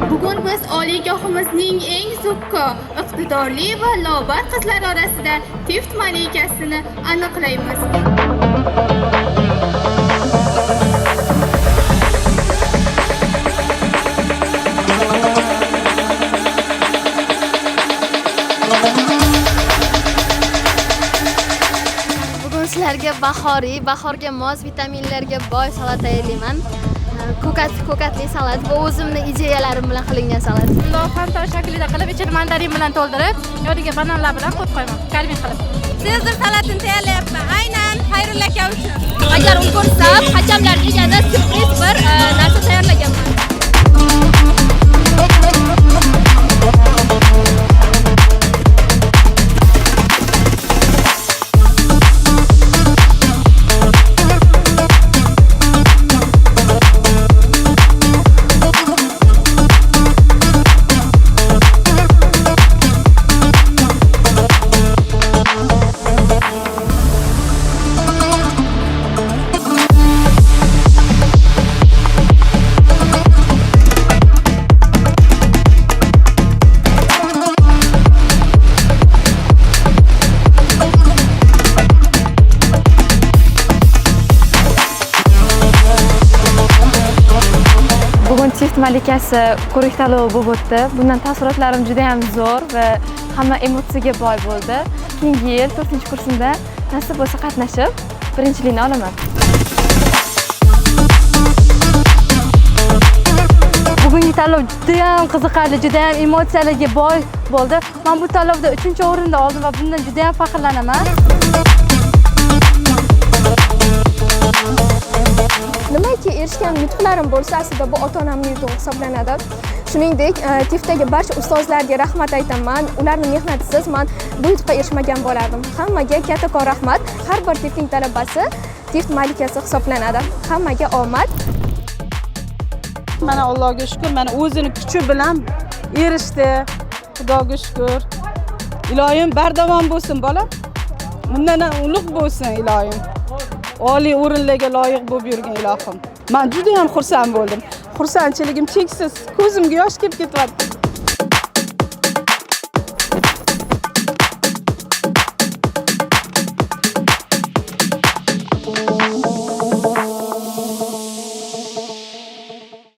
Bugun biz oliygohimizning eng zukko, iqtidorli va lobar qizlar orasida Tift malikasini aniqlaymiz. Bugun sizlarga bahoriy, bahorga mos vitaminlarga boy salat tayyorlayman. Ko'katli salat. Bu o'zimni ideyalarim bilan qilingan salat. Bundoq fanta shaklida qilib, ichini mandarin bilan to'ldirib, yoniga bananlar bilan qo'yib qo'yaman. Karvin qilib. Sezar salatini tayyorlayapman. Aynan Xayrulla aka uchun. Agar ulgursam, hakamlarga yana syurpriz bir narsa tayyorlaganman. Bugun Tift malikasi ko'rik tanlovi bo'lib o'tdi. Bundan taassurotlarim juda ham zo'r va hamma emotsiyaga boy bo'ldi. Keyingi yil 4-kursimda nasib bo'lsa qatnashib, birinchilikni olaman. Bugungi tanlov juda ham qiziqarli, juda ham emotsiyalarga boy bo'ldi. Men bu tanlovda 3-o'rinda oldim va bundan juda ham faxrlanaman. Nimaiki erishgan yutuqlarim bo'lsa, aslida bu ota-onamning yutug'i hisoblanadi. Shuningdek, Tiftdagi barcha ustozlarga rahmat aytaman. Ularning mehnatisiz men bu yutuqqa erishmagan bo'lardim. Hammaga kattakon rahmat. Har bir Tiftning talabasi Tift malikasi hisoblanadi. Hammaga omad. Mana Allohga shukr, mana o'zini kuchi bilan erishdi. Xudoga shukr. Iloyim bardavom bo'lsin bola. Bundan ham ulug' bo'lsin iloyim. Oliy o'rinlarga loyiq bo'lib yurgin ilohim. Men juda ham xursand bo'ldim. Xursandchiligim cheksiz. Ko'zimga yosh kelib ketyapti.